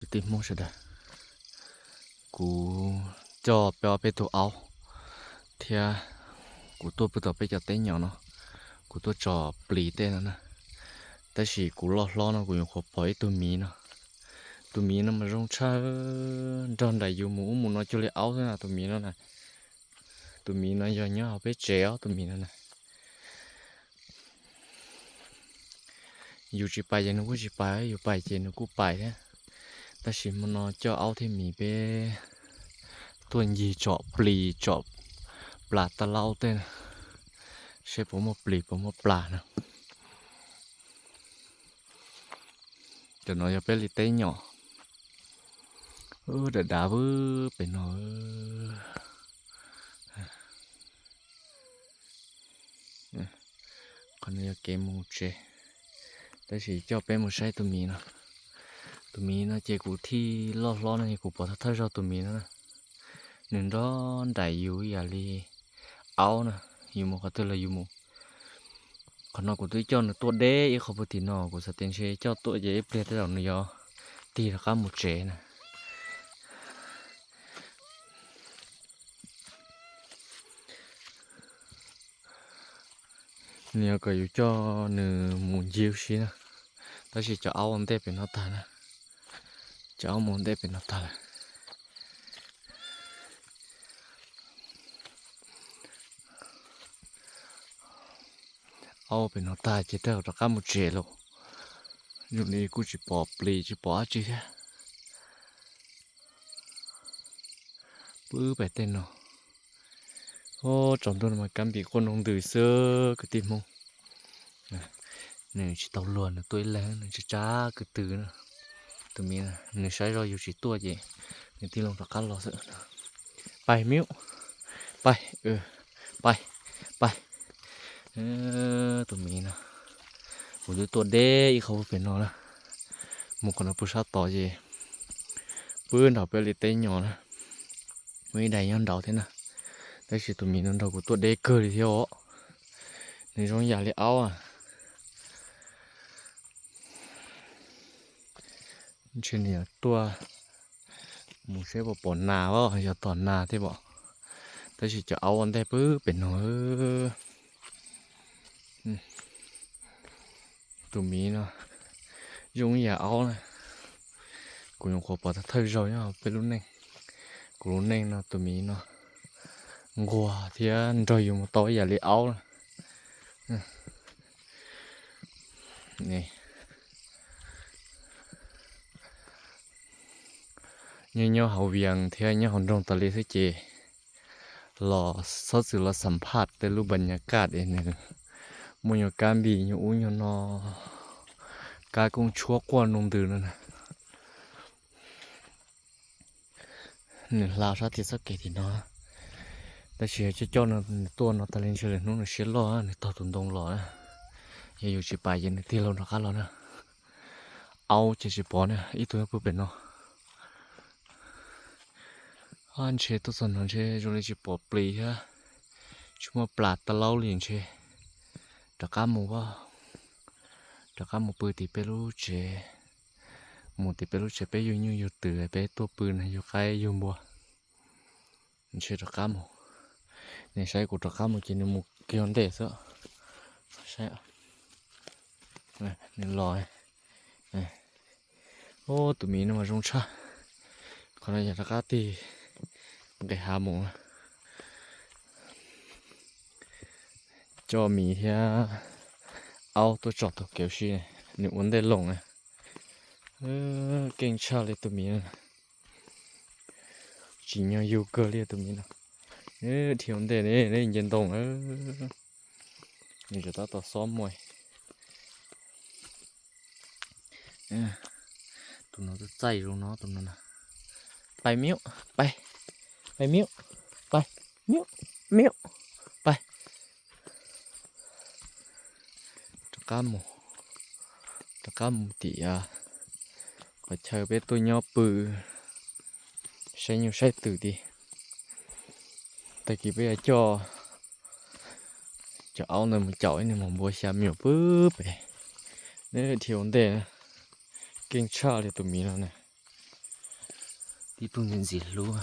Tij Hmoob sawv daws, kuv coj peb ob peb tug aub thiab kuv tuaj pw tau peb cov teb nyom no, kuv tuaj tso plis tej no na. Tab sis kuv loj hlob no kuv nyuam qhuav pom ib tug miv no. Tus miv no mas zoo tshaj, nrog nraim yus mus ub mus no cuag li aub xwb na tus miv no na. Tus miv no yog nyob hauv peb tsev os tus miv no na. Yus tsis pais ces nws kuj tsis pais, yus pais ces nws kuj pais thiab. Tab sis hmo no coj aub thiab miv peb tuaj ncig tsom plis tsom plas taj laub tej, seb puas muaj plis puas muaj plas na. Cov no yog peb li teb nyom, dav dav pem no. Qhov no yog kev mus tsev, tab sis coj peb mus saib tus miv no. Tus miv no ces kuv thiaj loj hlob no kuv pom thawj thawj zaug tus miv no na. Nws nrog nraim yus ib yam li aub na, yus mus qhov twg los yus mus. Qhov no kuv twb coj nws tuaj deb ib qho puag tim no, kuv xav tias ntshe coj tuaj ces ib pliag tej zaum nws yuav tig rov qab mus tsev na. Nws yuav kom yus coj nws mus ncig ua si na, tab sis cov aub ua ntej pem no tag na. Cov aub mus ntej pem no tag lawm. Aub pem no tag ces tej zaum rov qab mus tsev lawm. Zoo li kuj tsis pom plis tsis pom dab tsi thiab. Pw pem tej no. Tsaus ntuj no mas kab npis quaj nroo ntws xwb kwv tij Hmoob. Nws tsis tau luag nws tuaj ib leeg nws tsis tsab kwv tw na. Tus miv nws saib zoj yus tsis tuaj ces nws tig loo rov qab los xwb. Pais miv, pais, pais, pais. Tus miv no, kuv twb tuaj deb ib qho pem no na, mus qhov no pw sab tod ces pw nraum peb li teb nyom na, muaj ib daim nyob nraud thiab na, tab sis tus miv no nrog kuv tuaj deb kawg li thiab os. Nws zoo yam li aub. Ntshe nws yuav tuaj mus seb puas pom nas os, yog tom nas thiab pom, tab sis cov aub ua ntej pw pem no. Tus miv no zoo ib yam aub na, kuv nyuam qhuav pom thawj zaug nyob peb lub neej. Kuv lub neej no tus miv no nquag thiab nrog yus mus tau ib yam li aub na. Nyob nyob hauv Vias thiab nyob hauv nroog tas li xwb ces los txhob txwm los xam phaj tej lub npas nyas kaj es nws muaj nyuag kab npis nyuag ub nyuag no, kab koob tshuab quaj nroo ntws no na. Nws hla sab tim txoj kev tim no, tab sis coj coj nws tuaj no tas li ntshe lwm hnub nws siab loj nws taug tus ntoo los na. Yog yus tsis pais ces nws tig loo rov qab los na. Aub ces tsis pom na, ib tug nyob pw pem no. Ntshe tuaj txog no ntshe zoo li tsis pom plis thiab, tsis muaj plas taj laub li ntshe. Rov qab mus, rov qab mus pw tim peb lub tsev, mus tim peb lub tsev peb yug nyuj yug twm peb tuaj pw na yug qaib yug npua. Ntshe rov qab mus, nws saib kuv rov qab mus ces nws mus kiag ua ntej xwb. Nws los. Ub, tus miv no mas zoo tshaj. Qhov no yog rov qab tig nqis hav mus. Coj miv thiab aub tuaj tsom tus kev ua si, nws ua ntej loo na. Keej tshaj li tus miv no. Tsim nyog yug kawg li tus miv no. Dhia ua ntej ne, nce ntoo. Nws tseem tab tom xob muaj. Tus no twb txaij zoo no tus no na. Pais miv, pais, pais miv, pais miv, miv, pais. Rov qab mus, rov qab mus tim qhov chaw peb tuaj nyob pw saib nyuj saib twm tid. Tag kis peb yuav coj cov aub ntawd mus caum ib niag maum npua xya me nyuam pw pem. Neb dhia ua ntej, keej tshaj li tus miv no na. Tib tug ntxim ntxim hlub.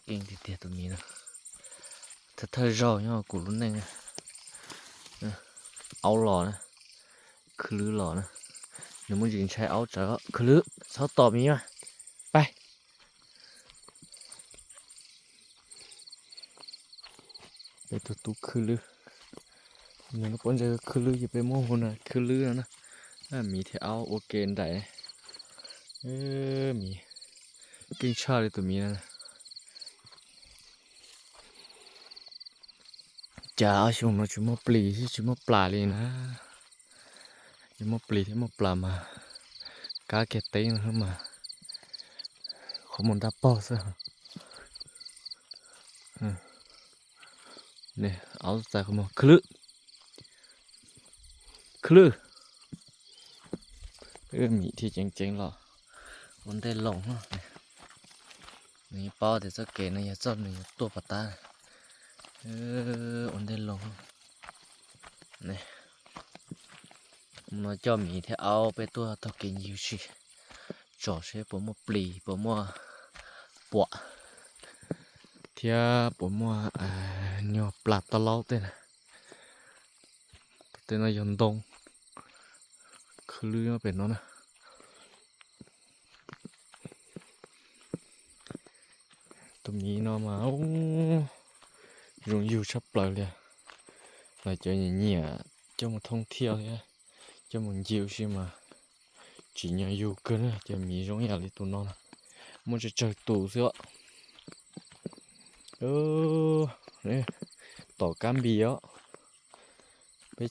Keej tiag tiag tus miv no. Thawj thawj zaug nyob kuv lub neej. Aub los na, khwb lwb los na. Nws muaj ntsis ntshai aub tsawv. Khwb lwb, txhob tom miv mas. Pais. Peb tug tub khwb lwb. Nws lub pob ntseg khwb lwb ces peb muab hu na khwb lwb no na. Miv thiab aub ua ke nraim. Miv keej tshaj li tus miv no. Cas ob xyoo no tsis muaj plis thiab tsis muaj plas li na. Tsis muaj plis thiab muaj plas mas kab kiag teb no mas qhov muag nrab paug xwb. Aub txais qhov muag khwb lwb. Khwb lwb. Miv thiaj ceev ceev los ua ntej loo. Nws yeej paub tias txoj kev no yog txoj nws yuav tuaj pov tab. Ua ntej loo. No coj miv thiab aub peb tuaj taug kev ncig ua si, tsom seb puas muaj plis puas muaj puam thiab puas muaj nyuag plas tau laub tej na. Tej no yog ntoo, khwb lwb pem no na. Tus miv no mas zoo yug tshaj plaws li. Los cov nyiam nyiam coj mus thooj thiaj thiab coj mus ncig ua si mas tsim nyog yug kawg na. Cov miv zoo yam li tus no na, muaj tsawg tsawg tus xwb os. Tom kab npis os. Peb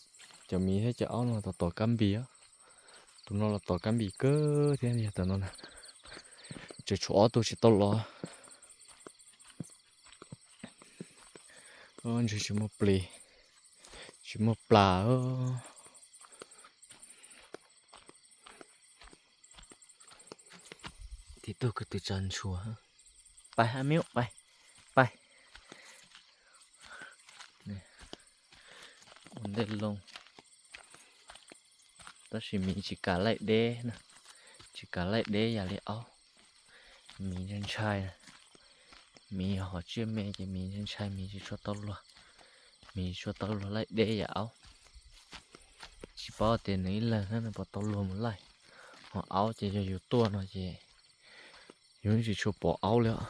cov miv thiab cov aub no tom tom kab npis os. Tus no los tom kab npis kawg thiab, yog tus no na. Tseem tshuav ob tug tsis tau los. Ntshe tsis muaj plis, tsis muaj plas. Tib tug kwv tw tsa ntshua. Pais hab miub, pais, pais. Ua ntej loo. Tab sis miv tsis kam laij deb na, tsis kam laij deb yam li aub. Miv ntshai ntshai, miv yog hom tsiaj me ces miv ntshai ntshai, miv tsis tshua tau luag, miv tsis tshua tau luag laij deb yam aub. Tsis paub tias nws ib leeg thiab nws puas tau luag mus laij. Ho aub ces yog yus tuaj no ces yus yeej tsis tshua pom aub li os.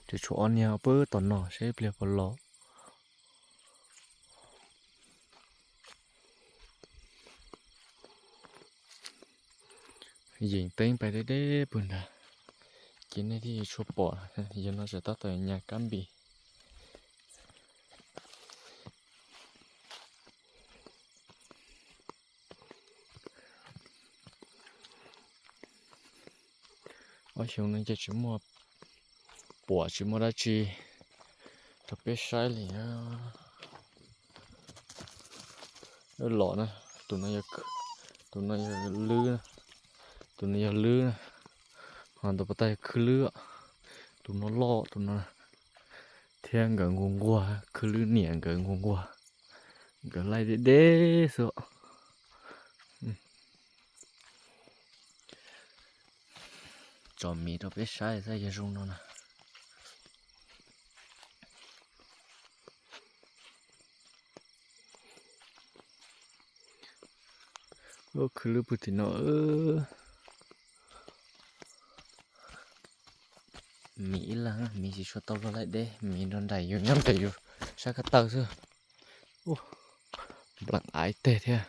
Tseem tshuav ob niag pw tom no seb pliag puas los. Yeem teeb pais deb deb pwg nrad, ces nej thiaj tsis tshua pom. Yog no tseem tab tom nyas kab npis. Ob xyoo no ces tsis muaj puam tsis muaj dab tsi rau peb saib li. Los na, tus no, tus no yog lwb, tus no yog lwb na, ho tus puas tag yog khwb lwb, tus no loj tus no, thiab nkawd nquag nquag, khwb lwb niam nkawd nquag nquag, nkawd laij deb deb xwb. Tsom miv rau peb saib saib yog zoo no na. Khwb lwb pw tim no. Miv ib leeg, miv tsis tshua tau luag laij deb, miv nrog nraim yus nyob nraim yus sab ko taw xwb. Npleem aiv teg thiab.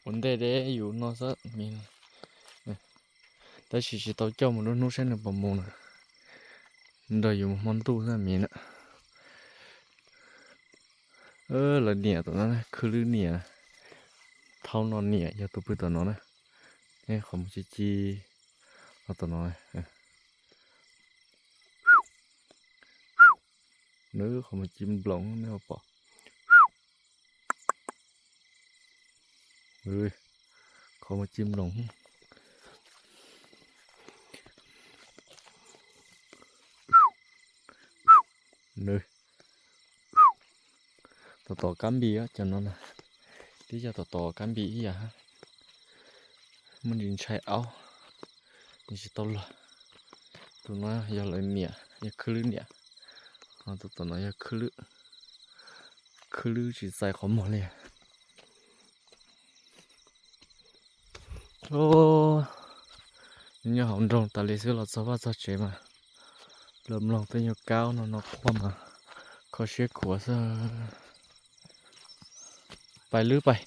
Ua ntej deb yus no xwb, tab sis tsis tau coj mus lub hnub saib nws puas mus na, nrog yus mus hmo ntuj xwb miv na. Lawv niam tom no, khwb lwb niam, thau no niam yog tus pw tom no na, qhov muag ci ci los tom no. Nws qhov muag ci nploos nej pom. Qhov muag ci nploos. Nws tom tom kab npis cov no na, tib cov tom tom kab npis ib yam. Muaj ntsis ntshai aub, nws tsis tau luag. Tus no yog lawv niam, yog khwb lwb niam. Ho tus tom no yog khwb lwb, khwb lwb tsis txais qhov muag li. Nyob hauv nroog tas li xwb los txog vaj txog tsev mas los mloog tej nyuag kab no no quaj mas kho siab khuav xwb. Pais lwb pais.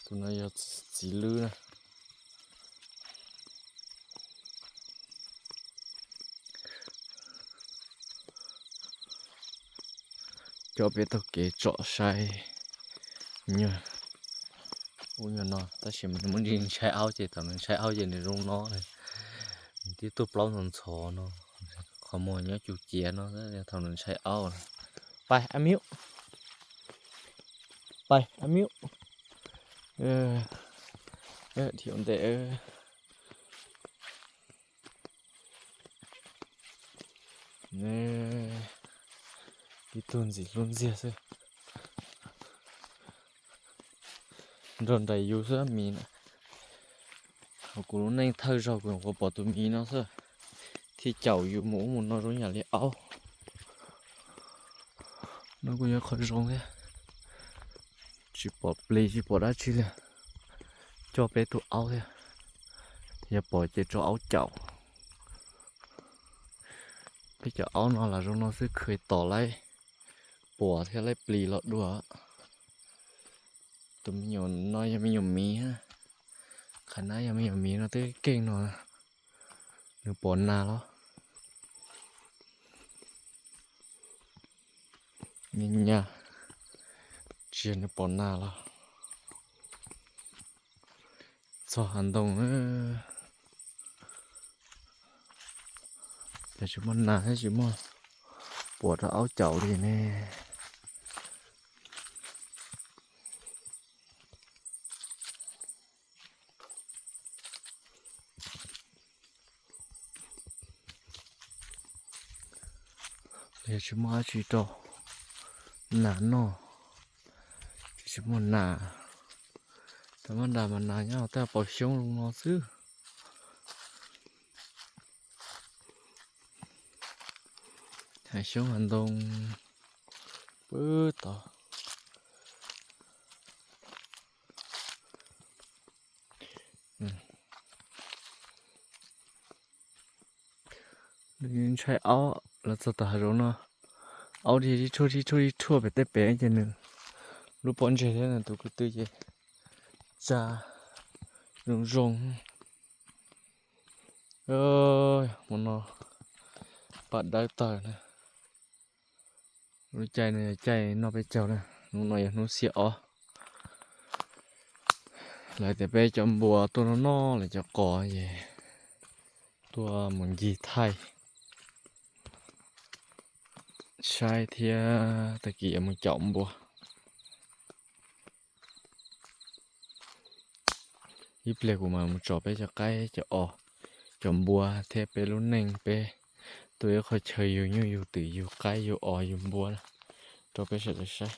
Tus no yog txiv lwb na. Coj peb taug kev tsom saib nyuag ub nyuag no, tab sis nws muaj ntsis ntshai aub ces thaum nws ntshai aub ces nws zoo no, nws twb tuaj plaub ntxhov ntxhov no, qhov muag nyob cuv ciav no, thaum nws ntshai aub. Pais a miub, pais a miub, dhia ntes. Ib tug ntxim hlub ntxiag xwb. Nrog nraim yus xwb miv na. Kuv lub neej thawj zaug kuv nyuam qhuav pom tus miv no xwb, thiaj caum yus mus ub mus no zoo yam li aub. No kuj yog qhov zoo thiab, tsis pom plis tsis pom dab tsi li, coj peb tug aub thiab. Yog pom ces tso aub caum. Peb cov aub no lam zoo no xwb, khwv tos laib puas thiab laib plis los dua. Tus me nyuam no yog me nyuam miv, qhov no yog me nyuam miv no twb keej no. Nws pom nas los? Nyab, tsis yog nws pom nas los? Txog hav ntoo, ces tsis muaj nas thiab tsis muaj puas rau aub caum li ne. Yog tsis muaj dab tsi rau nas noj, tsis muaj nas. Thaum maj nram mas nas nyob hauv tej pos xyoob zoo no xwb. Hav xyoob hav ntoo pw tod. Ntshai aub los txog tom hav zoov no, aub dhia rhij rhuaj rhij rhuaj rhij rhuaj pem tej pem ces nws lub pob ntseg thiab nws tus ko tw ces tsa zoo zoo. Hmo no paj dawb tawg na. Lub caij no yog caij noj peb caug na, hnub no yog hnub xiab ob. Lawv tias peb cov npua tuaj noj noj lawv cov qos ces tuaj mus ncig thaij saib thiab tag kis yuav mus caum npua. Ib pliag kuv mam mus tso peb cov qaib cov os, cov npua thiab peb lub neej peb tuaj ib qho chaw yug nyuj yug twm yug qaib yug os yug npua rau peb sawv daws saib.